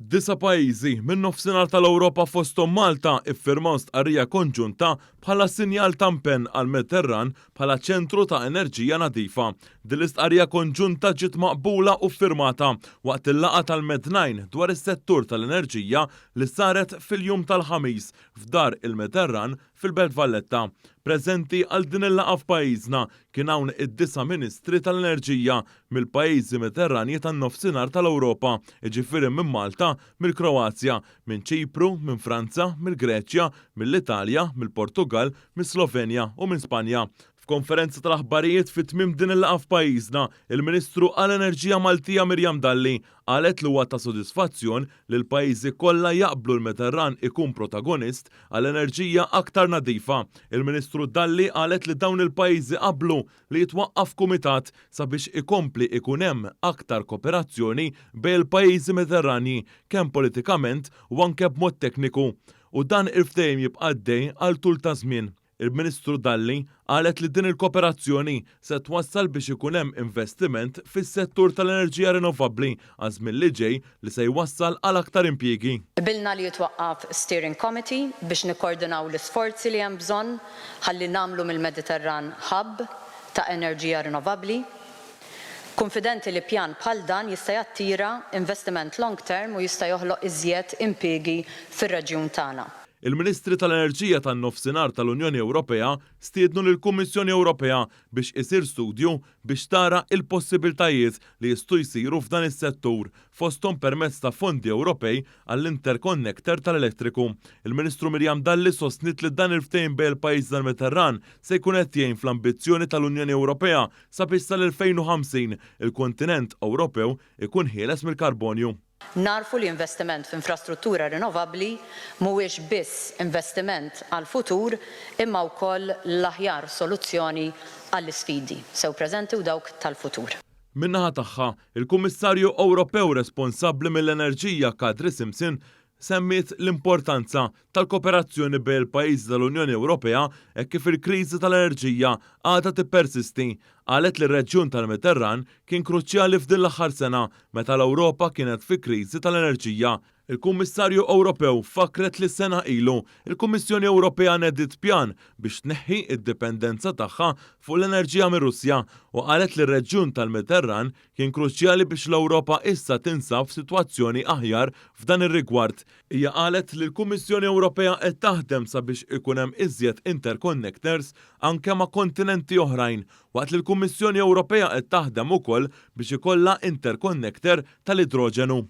Disa' pajjiżi min-Nofsinhar tal-Ewropa fosthom Malta iffirmaw stqarrija konġunta bħala sinjal ta' impenn għall-Mediterran bħala ċentru ta' enerġija nadifa. Din l-istqarrija konġunta ġiet maqbula u ffirmata waqt il-laqgħa tal-Med-Nine dwar is-settur tal-enerġija li saret fil-jum tal-Ħamis f'Dar il-Mediterran fil-Belt Valletta. Preżenti għal din il-laqgħa f'pajjiżna kien hawn id-disa' Ministri tal-Enerġija mill-pajjiżi Mediterranji tan-Nofsinhar tal-Ewropa, jiġifieri minn Malta, mill-Kroazja, minn Ċipru, minn Franza, mill-Greċja, mill-Italja, mill-Portugall, mis-Slovenja u minn Spanja. F'konferenza tal-aħbarijiet fi tmiem din il-laqgħa f'pajjiżna, il-Ministru għall-Enerġija Maltija Miriam Dalli qalet li huwa ta' sodisfazzjon li l-pajjiżi kollha jaqblu l-Mediterran ikun protagonist għal enerġija aktar nadifa. Il-Ministru Dalli qalet li dawn il-pajjiżi qablu li jitwaqqaf kumitat sabiex ikompli ikun hemm aktar koperazzjoni bejn il-pajjiżi Mediterranji kemm politikament u anke b'mod tekniku u dan il-ftehim jibqa' għaddej għal tul ta' żmien. Il-Ministru Dalli qalet li din il-koperazzjoni se twassal biex ikun hemm investiment fis-settur tal-enerġija rinnovabbli għaż-żmien li ġej li se jwassal għal aktar impjiegi. Qbilna li jitwaqqaf Steering Committee biex nikkordinaw l-isforzi li hemm bżonn ħalli nagħmlu mill-Mediterran hub ta' enerġija rinnovabbli. Kunfidenti li pjan bħal dan jista' jattira investiment long term u jista' joħloq iżjed impiegi fir-reġjun tagħna. Il-Ministri tal-Enerġija tan-Nofsinhar tal-Unjoni Ewropea stiednu lill-Kummissjoni Ewropea biex isir studju biex tara il-possibiltajiet li jistgħu jsiru f'dan is-settur, fosthom permezz ta' fondi Ewropej għall-interconnector tal-elettriku. Il-Ministru Miriam Dalli sostniet li dan il-ftehim bejn il-pajjiżi tal-Mediterran se jkun qed jgħin fl-ambizzjoni tal-Unjoni Ewropea sabiex sal-2050 il-kontinent Ewropew ikun ħieles mill-karbonju. Nagħrfu li investiment f'infrastruttura rinnovabbli mhuwiex biss investiment għall-futur imma wkoll l-aħjar soluzzjoni għall-isfidi, sew preżenti u dawk tal-futur. Min-naħa tagħha, il-Kummissarju Ewropew responsabbli mill-Enerġija Kadri Simson semmiet l-importanza tal-kooperazzjoni bejn il-pajjiżi tal-Unjoni Ewropea hekk kif il-kriżi tal-enerġija għadha tippersisti. Qalet li r-reġjun tal-Mediterran kien kruċjali f'din l-aħħar sena meta l-Ewropa kienet fi kriżi tal-enerġija. Il-Kummissarju Ewropew fakkret li sena ilu, il-Kummissjoni Ewropea nediet pjan biex tneħħi d-dipendenza tagħha fuq l-enerġija mir-Russja u qalet li r-reġjun tal-Mediterran kien kruċjali biex l-Ewropa issa tinsab f'sitwazzjoni aħjar f'dan ir-rigward. Hija qalet li l-Kummissjoni Ewropea qed taħdem sabiex ikun hemm iżjed interconnectors anke ma' kontinenti oħrajn waqt li l-Kummissjoni Ewropea qed taħdem ukoll biex ikollha interconnector tal-idroġenu.